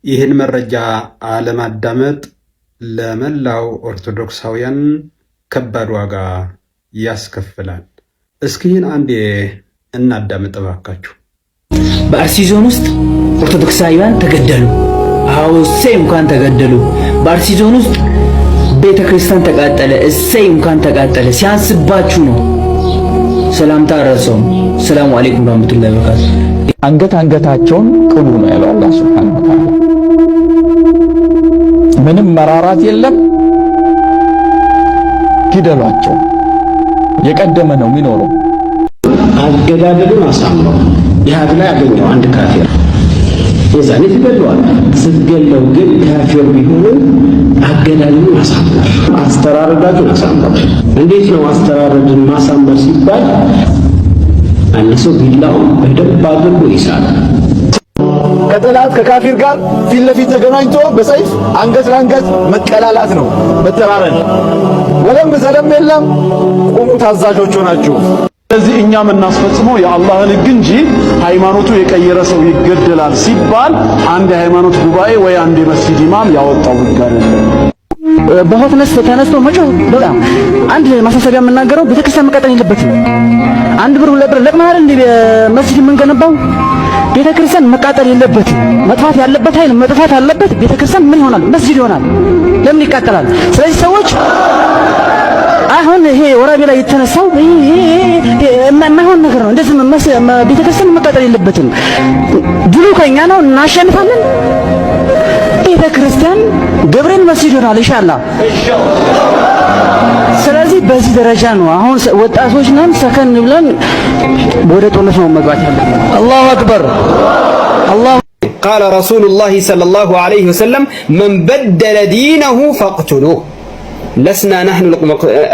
ይህን መረጃ አለማዳመጥ ለመላው ኦርቶዶክሳውያን ከባድ ዋጋ ያስከፍላል። እስኪ ይህን አንዴ እናዳምጥ እባካችሁ። በአርሲ ዞን ውስጥ ኦርቶዶክሳውያን ተገደሉ። አዎ፣ እሰይ እንኳን ተገደሉ። በአርሲ ዞን ውስጥ ቤተ ክርስቲያን ተቃጠለ። እሰይ እንኳን ተቃጠለ። ሲያንስባችሁ ነው። ሰላምታ አረሰውም። ሰላሙ አለይኩም ወራህመቱላሂ ወበረካቱ። አንገት አንገታቸውን ቅሉ ነው ያለው አላህ ሱብሓነሁ ወተዓላ። ምንም መራራት የለም፣ ግደሏቸው። የቀደመ ነው የሚኖረው። አገዳደሉን አሳምረው። ጂሃድ ላይ አገኘው አንድ ካፊር፣ የዛኔ ትገለዋል። ስትገለው ግን ካፊር ቢሆንም አገዳደሉን አሳምር፣ አስተራረዳችሁን አሳምረው። እንዴት ነው አስተራረድን ማሳመር ሲባል አንድ ሰው ቢላውን በደንብ አድርጎ ይሳል። ከጠላት ከካፊር ጋር ፊት ለፊት ተገናኝቶ በሰይፍ አንገት ለአንገት መቀላላት ነው፣ መተራረድ። ወለም ዘለም የለም። ቁሙ፣ ታዛዦች ሆናችሁ። ስለዚህ እኛ የምናስፈጽመው የአላህን ሕግ እንጂ ሃይማኖቱ የቀየረ ሰው ይገደላል ሲባል አንድ የሃይማኖት ጉባኤ ወይ አንድ የመስጂድ ኢማም ያወጣው ሕግ አይደለም። በ hotness ተነስቶ መጮህ፣ በጣም አንድ ማሳሰቢያ የምናገረው ቤተክርስቲያን መቃጠል የለበትም። 1 ብር 2 ብር ለቅመን አይደል እንዴ መስጂድ የምንገነባው? ቤተክርስቲያን መቃጠል የለበትም። መጥፋት ያለበት ኃይል መጥፋት አለበት። ቤተክርስቲያን ምን ይሆናል? መስጂድ ይሆናል። ለምን ይቃጠላል? ስለዚህ ሰዎች አሁን ይሄ ወራቤ ላይ የተነሳው ይሄ የማይሆን ነገር ነው። እንደዚህ ቤተክርስቲያን መቃጠል የለበትም። ድሉ ከኛ ነው፣ እናሸንፋለን። ቤተክርስቲያን ገብርኤል መስጂድ ይሆናል ኢንሻአላህ። ስለዚህ በዚህ ደረጃ ነው አሁን ወጣቶች ነን፣ ሰከን ብለን ወደ ጦርነት ነው መግባት ያለብን። አላሁ አክበር፣ አላሁ قال رسول الله صلى الله عليه وسلم من بدل دينه فاقتلوه لسنا نحن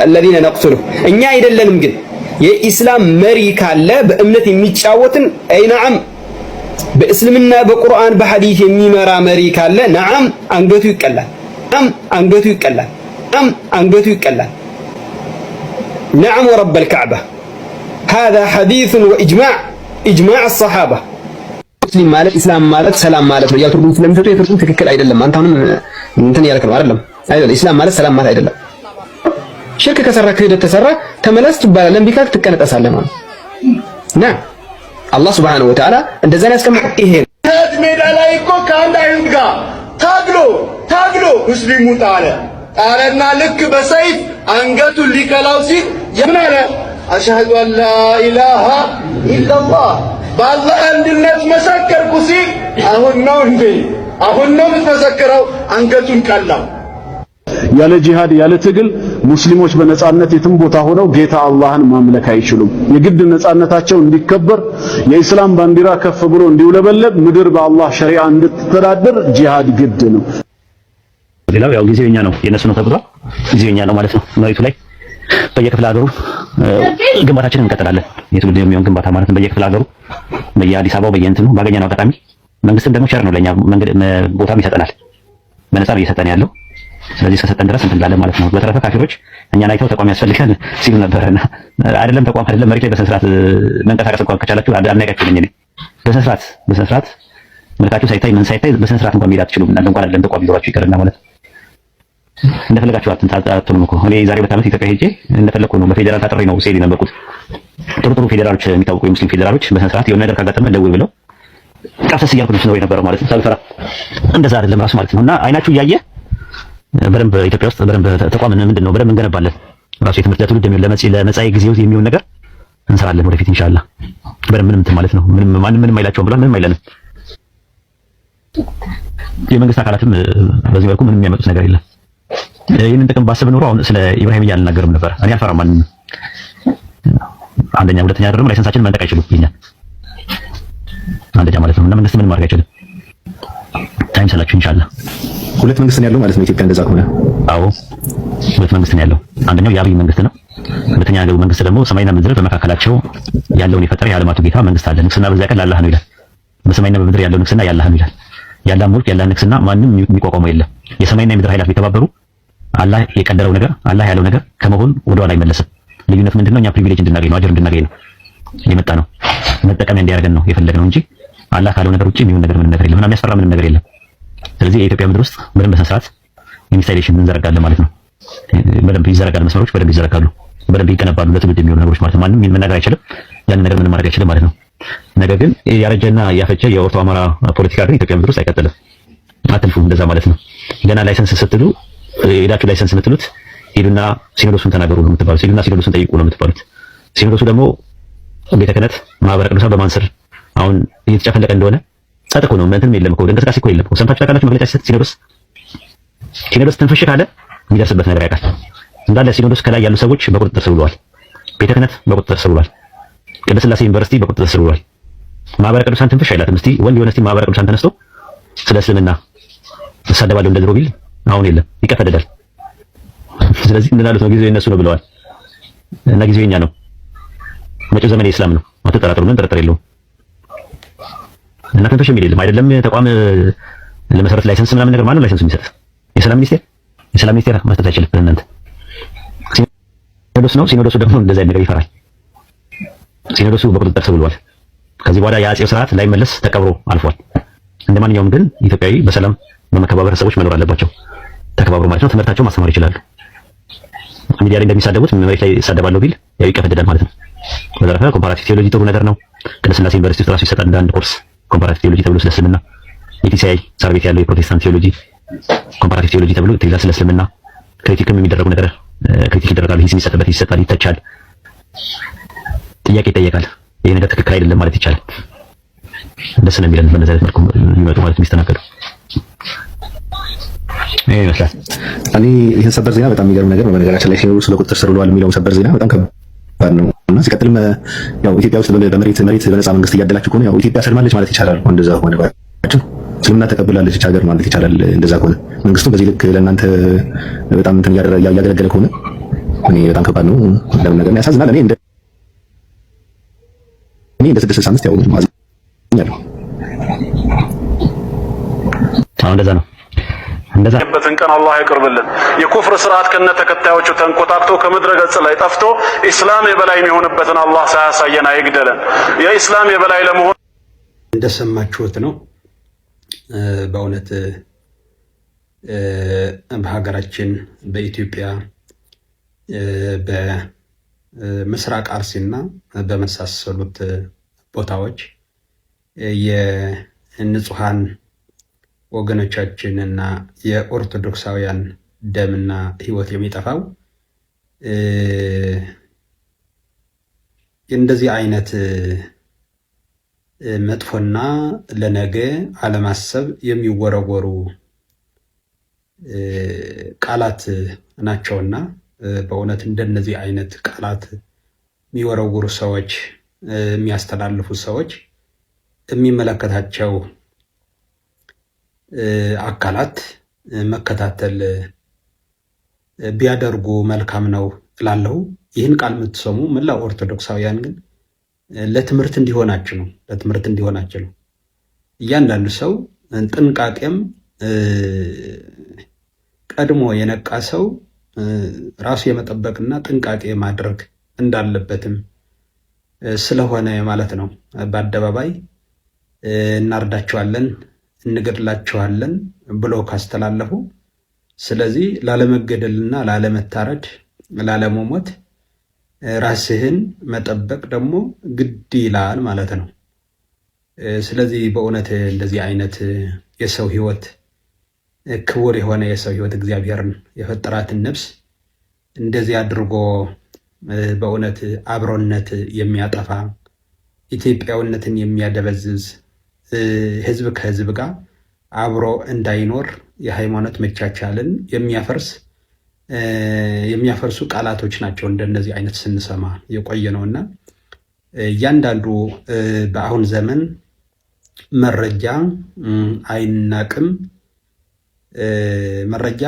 الذين نقتله እኛ አይደለንም። ግን የኢስላም መሪ ካለ በእምነት የሚጫወትን أي نعم፣ በእስልምና በቁርአን በሐዲስ የሚመራ መሪ ካለ نعم አንገቱ ይቀላል። نعم አንገቱ ይቀላል። نعم አንገቱ ይቀላል። نعم ورب الكعبة هذا حديث وإجماع إجماع الصحابة። ሙስሊም ማለት ኢስላም ማለት ሰላም ማለት ነው እያሉ ትርጉም ስለሚሰጡ የትርጉም ትክክል አይደለም። አንተ አሁንም እንትን እያልክ ነው። አይደለም አይደለም። ኢስላም ማለት ሰላም ማለት አይደለም። ሽርክ ከሰራ፣ ክህደት ተሰራ ተመለስ ትባላለህ። እምቢ ካልክ ትቀነጠሳለህ ማለት ና አላህ ሱብሓነሁ ወተዓላ እንደዛ ነው ያስቀመጠው። ይሄ ጂሃድ ሜዳ ላይ እኮ ከአንድ አይሁድ ጋር ታግሎ ታግሎ ሙስሊሙ ጣለ ጣለና ልክ በሰይፍ አንገቱን ሊቀላው ሲል ምን አለ? أشهد أن لا إله إلا الله፣ በአላህ አንድነት መሰከርኩ ሲል አሁን ነው እንዴ? አሁን ነው የምትመሰክረው? አንገቱን ቀላው። ያለ ጂሃድ ያለ ትግል ሙስሊሞች በነጻነት የትም ቦታ ሆነው ጌታ አላህን ማምለክ አይችሉም። የግድ ነጻነታቸው እንዲከበር፣ የኢስላም ባንዲራ ከፍ ብሎ እንዲውለበለብ፣ ምድር በአላህ ሸሪዓ እንድትተዳደር ጂሃድ ግድ ነው። ሌላው ያው ጊዜው የኛ ነው፣ የነሱ ነው ተብሏል። ጊዜው የኛ ነው ማለት ነው። መሬቱ ላይ በየክፍለ ሀገሩ ግንባታችንን እንቀጥላለን። የትውልድ የሚሆን ግንባታ ማለት ነው። በየክፍለ ሀገሩ፣ በየአዲስ አበባው፣ በየእንትኑ ባገኘነው አጋጣሚ መንግስትም ደግሞ ቸር ነው ለኛ፣ መንገድ ቦታም ይሰጠናል። በነፃ ነው እየሰጠን ያለው። ስለዚህ እስከሰጠን ድረስ እንትን እንላለን ማለት ነው። በተረፈ ካፊሮች እኛን አይተው ተቋም ያስፈልጋል ሲሉ ነበርና አይደለም ተቋም አይደለም መሬት ላይ በስነ ስርዓት መንቀሳቀስ እንኳን ከቻላችሁ አድናቂያችሁ ነኝ እኔ። በስነ ስርዓት መልካችሁ ሳይታይ ምን ሳይታይ በስነ ስርዓት እንኳን መሄድ አትችሉም። እናንተ እንኳን አይደለም ተቋም ሊኖራችሁ ይቅርና ማለት ነው። እንደፈለጋችሁ አትሆኑም እኮ። እኔ የዛሬ 2 ዓመት ኢትዮጵያ ሄጄ እንደፈለኩ ነው። በፌዴራል ታጥሬ ነው ስሄድ የነበርኩት። ጥሩ ጥሩ ፌዴራሎች፣ የሚታወቁ የሙስሊም ፌዴራሎች በስነ ስርዓት የሆነ ነገር ካጋጠመ ደውል ብለው ቀፍሰስ እያልኩ ነው ስኖር የነበረው ማለት ነው። ሳልፈራ እንደዛ አይደለም ራሱ ማለት ነው። እና አይናችሁ እያየ በደንብ ኢትዮጵያ ውስጥ በደንብ ተቋም ምንድን ነው በደንብ እንገነባለን። ራሱ የትምህርት ለትውልድ የሚሆን ለመጻኢ ጊዜው የሚሆን ነገር እንሰራለን ወደፊት ኢንሻአላህ። በደንብ ምንም እንትን ማለት ነው። ምንም ማንም ምንም አይላቸውም ብሏል። ምንም አይለንም። የመንግስት አካላትም በዚህ መልኩ ምንም የሚያመጡት ነገር የለም። ይህንን ጥቅም ባስብ ኖሮ አሁን ስለ ኢብራሂም አልናገርም ነበር። እኔ አልፈራም ማንንም። አንደኛ፣ ሁለተኛ ደግሞ license ኣችንን መንጠቅ አይችሉም። ይኛ አንደኛ ማለት ነው። እና መንግስት ምንም ማድረግ አይችልም። Time ሰላችሁ ኢንሻአላህ። ሁለት መንግስት ነው ያለው ማለት ነው ኢትዮጵያ እንደዛ ከሆነ። አዎ፣ ሁለት መንግስት ነው ያለው። አንደኛው የአብይ መንግስት ነው። ሁለተኛ ያለው መንግስት ደግሞ ሰማይና ምድር በመካከላቸው ያለውን የፈጠረ የዓለማቱ ጌታ መንግስት አለ። ንግስና በዚያ ቀን ለአላህ ነው ይላል። በሰማይና በምድር ያለው ንግስና የአላህ ነው ይላል። የአላህ ሙልክ፣ የአላህ ንግስና ማንም የሚቋቋመው የለም። የሰማይና የምድር ኃይላት ቢተባበሩ አላህ የቀደረው ነገር፣ አላህ ያለው ነገር ከመሆን ወደ ኋላ አይመለስም። ልዩነቱ ምንድነው? እኛ privilege እንድናገኝ ነው፣ አጀር እንድናገኝ ነው የመጣ ነው። መጠቀሚያ እንዲያደርገን ነው የፈለግነው እንጂ አላህ ካለው ነገር ውጪ የሚሆን ነገር ምንም ነገር የለም። ምንም የሚያስፈራ ምንም ነገር የለም። ስለዚህ የኢትዮጵያ ምድር ውስጥ በደንብ በስነ ስርዓት installation እንዘረጋለን ማለት ነው። በደንብ ይዘረጋል፣ መስመሮች በደንብ ይዘረጋሉ፣ በደንብ ይገነባሉ፣ ለትውልድ የሚሆኑ ነገሮች ማለት ነው። ማንም መናገር አይችልም፣ ያንን ነገር ምንም ማድረግ አይችልም ማለት ነው። ነገር ግን ያረጀና ያፈጀ የኦርቶ አማራ ፖለቲካ ግን ኢትዮጵያ ምድር ውስጥ አይቀጥልም። አትልፉ፣ እንደዛ ማለት ነው። ገና license ስትሉ ሄዳችሁ license የምትሉት ሄዱና ሲኖዶሱን ተናገሩ ነው የምትባሉት። ሄዱና ሲኖዶሱን ጠይቁ ነው የምትባሉት። ሲኖዶሱ ደግሞ ቤተ ክህነት ማህበረ ቅዱሳን በማን ስር አሁን እየተጨፈለቀ እንደሆነ ጸጥ እኮ ነው። እንትንም የለም እኮ፣ እንቅስቃሴ እኮ የለም እኮ። ሰምታችሁ ታውቃላችሁ? መግለጫ ሲሰጥ ሲኖዶስ ትንፍሽ ካለ የሚደርስበት ነገር ያውቃል። እንዳለ ሲኖዶስ ከላይ ያሉ ሰዎች በቁጥጥር ስር ውለዋል። ቤተ ክህነት በቁጥጥር ስር ውሏል። ቅድስት ሥላሴ ዩኒቨርሲቲ በቁጥጥር ስር ውሏል። ማህበረ ቅዱሳን ትንፍሽ አይላትም። እስቲ ወንድ የሆነ እስቲ ማህበረ ቅዱሳን ተነስቶ ስለ እስልምና እሳደባለሁ እንደ ድሮ ቢል አሁን የለም፣ ይቀፈደዳል። ስለዚህ እንዳሉት ነው፣ ጊዜው የነሱ ነው ብለዋል እና ጊዜው የኛ ነው። መጪው ዘመን የእስላም ነው። አትጠራጠሩ፣ ምን ጥርጥር የለውም። እና ትንፍሽ የሚል የለም። አይደለም ተቋም ለመሰረት license ምናምን ነገር፣ ማነው license የሚሰጥ? የሰላም ሚኒስቴር? የሰላም ሚኒስቴር መስጠት አይችልም። እናንተ ሲኖዶስ ነው። ሲኖዶሱ ደግሞ እንደዛ ነገር ይፈራል። ሲኖዶሱ በቁጥጥር ስር ውሏል። ከዚህ በኋላ የአጼው ስርዓት ላይመለስ ተቀብሮ አልፏል። እንደማንኛውም ግን ኢትዮጵያዊ በሰላም በመከባበር ሰዎች መኖር አለባቸው። ተከባብሮ ማለት ነው። ትምህርታቸው ማስተማር ይችላሉ። ሚዲያ ላይ እንደሚሳደቡት መሬት ላይ ይሳደባለሁ ቢል ያው ይቀፈደዳል ማለት ነው። በተረፈ comparative theology ጥሩ ነገር ነው። ቅድስት ሥላሴ ዩኒቨርሲቲ ውስጥ ራሱ ይሰጣል እንደ አንድ ኮርስ comparative theology ተብሎ ስለ እስልምና። የቲሲአይ ሳር ቤት ያለው የፕሮቴስታንት theology comparative theology ተብሎ ትይዛል። ስለ እስልምና critique ም የሚደረጉ ነገር critique ይደረጋል። ሂስ የሚሰጥበት ይሰጣል፣ ይተቻል፣ ጥያቄ ይጠየቃል። ይሄ ነገር ትክክል አይደለም ማለት ይቻላል። ደስ ነው የሚለን በእንደዚህ አይነት መልኩ የሚመጡ ማለት የሚስተናገዱ ይሄ ይመስላል። እኔ ይህን ሰበር ዜና በጣም የሚገርም ነገር ነው። በነገራችን ላይ ሲኖዶስ በቁጥጥር ስር ውሏል የሚለው ሰበር ዜና በጣም ከባድ ነው እና ሲቀጥልም ያው ኢትዮጵያ ውስጥ በመሬት መሬት በነፃ መንግስት እያደላችሁ ከሆነ ያው ኢትዮጵያ ሰልማለች ማለት ይቻላል። እንደዛ ከሆነ ባጭሩ እስልምና ተቀብላለች ሀገር ማለት ይቻላል። እንደዛ ከሆነ መንግስቱ በዚህ ልክ ለእናንተ በጣም እንትን እያገለገለ ከሆነ እኔ በጣም ከባድ ነው። ለምን ነገር ያሳዝናል። እኔ እንደ 665 ያው አዝኛለሁ። አሁን እንደዛ ነው። እንደዛ በትን ቀን አላህ ያቅርብልን። የኩፍር ስርዓት ከነ ተከታዮቹ ተንኮታክቶ ከምድረ ገጽ ላይ ጠፍቶ ኢስላም የበላይ የሚሆንበትን አላህ ሳያሳየን አይግደለን። የኢስላም የበላይ ለመሆን እንደሰማችሁት ነው። በእውነት በሀገራችን በኢትዮጵያ በምስራቅ አርሲና በመሳሰሉት ቦታዎች የንጹሐን ወገኖቻችንና የኦርቶዶክሳውያን ደምና ሕይወት የሚጠፋው እንደዚህ አይነት መጥፎና ለነገ አለማሰብ የሚወረወሩ ቃላት ናቸውና በእውነት እንደነዚህ አይነት ቃላት የሚወረውሩ ሰዎች፣ የሚያስተላልፉ ሰዎች የሚመለከታቸው አካላት መከታተል ቢያደርጉ መልካም ነው እላለሁ። ይህን ቃል የምትሰሙ መላው ኦርቶዶክሳውያን ግን ለትምህርት እንዲሆናችሁ ነው። ለትምህርት እንዲሆናችሁ ነው። እያንዳንዱ ሰው ጥንቃቄም ቀድሞ የነቃ ሰው ራሱ የመጠበቅና ጥንቃቄ ማድረግ እንዳለበትም ስለሆነ ማለት ነው። በአደባባይ እናርዳቸዋለን፣ እንገድላቸዋለን ብሎ ካስተላለፉ፣ ስለዚህ ላለመገደልና ላለመታረድ፣ ላለመሞት ራስህን መጠበቅ ደግሞ ግድ ይላል ማለት ነው። ስለዚህ በእውነት እንደዚህ አይነት የሰው ሕይወት፣ ክቡር የሆነ የሰው ሕይወት፣ እግዚአብሔርን የፈጠራትን ነፍስ እንደዚህ አድርጎ በእውነት አብሮነት የሚያጠፋ፣ ኢትዮጵያዊነትን የሚያደበዝዝ፣ ህዝብ ከህዝብ ጋር አብሮ እንዳይኖር የሃይማኖት መቻቻልን የሚያፈርሱ ቃላቶች ናቸው። እንደነዚህ አይነት ስንሰማ የቆየ ነው እና እያንዳንዱ በአሁን ዘመን መረጃ አይናቅም። መረጃ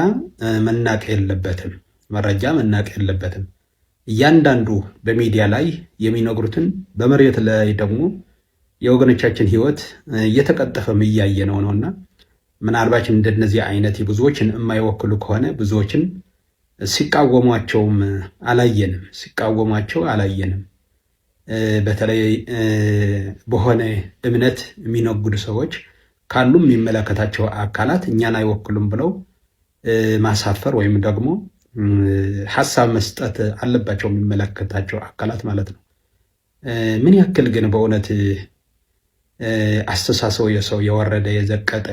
መናቅ የለበትም። መረጃ መናቅ የለበትም። እያንዳንዱ በሚዲያ ላይ የሚነግሩትን በመሬት ላይ ደግሞ የወገኖቻችን ሕይወት እየተቀጠፈም እያየ ነው ነውና ምናልባት እንደነዚህ አይነት ብዙዎችን የማይወክሉ ከሆነ ብዙዎችን ሲቃወሟቸውም አላየንም፣ ሲቃወሟቸው አላየንም። በተለይ በሆነ እምነት የሚነግዱ ሰዎች ካሉም የሚመለከታቸው አካላት እኛን አይወክሉም ብለው ማሳፈር ወይም ደግሞ ሀሳብ መስጠት አለባቸው የሚመለከታቸው አካላት ማለት ነው። ምን ያክል ግን በእውነት አስተሳሰቡ የሰው የወረደ፣ የዘቀጠ፣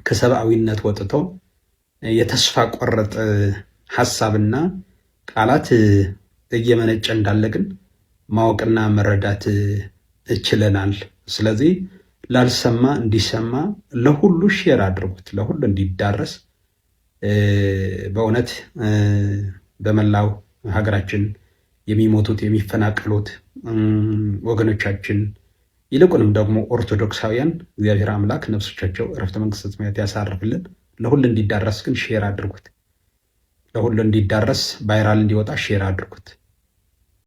ከሰብአዊነት ወጥቶ የተስፋ ቆረጥ ሀሳብና ቃላት እየመነጨ እንዳለ ግን ማወቅና መረዳት ችለናል። ስለዚህ ላልሰማ እንዲሰማ ለሁሉ share አድርጉት፣ ለሁሉ እንዲዳረስ። በእውነት በመላው ሀገራችን የሚሞቱት፣ የሚፈናቀሉት ወገኖቻችን፣ ይልቁንም ደግሞ ኦርቶዶክሳውያን እግዚአብሔር አምላክ ነፍሶቻቸው እረፍተ መንግስተ ሰማያት ያሳርፍልን። ለሁሉ እንዲዳረስ ግን share አድርጉት። ለሁሉ እንዲዳረስ፣ viral እንዲወጣ share አድርጉት።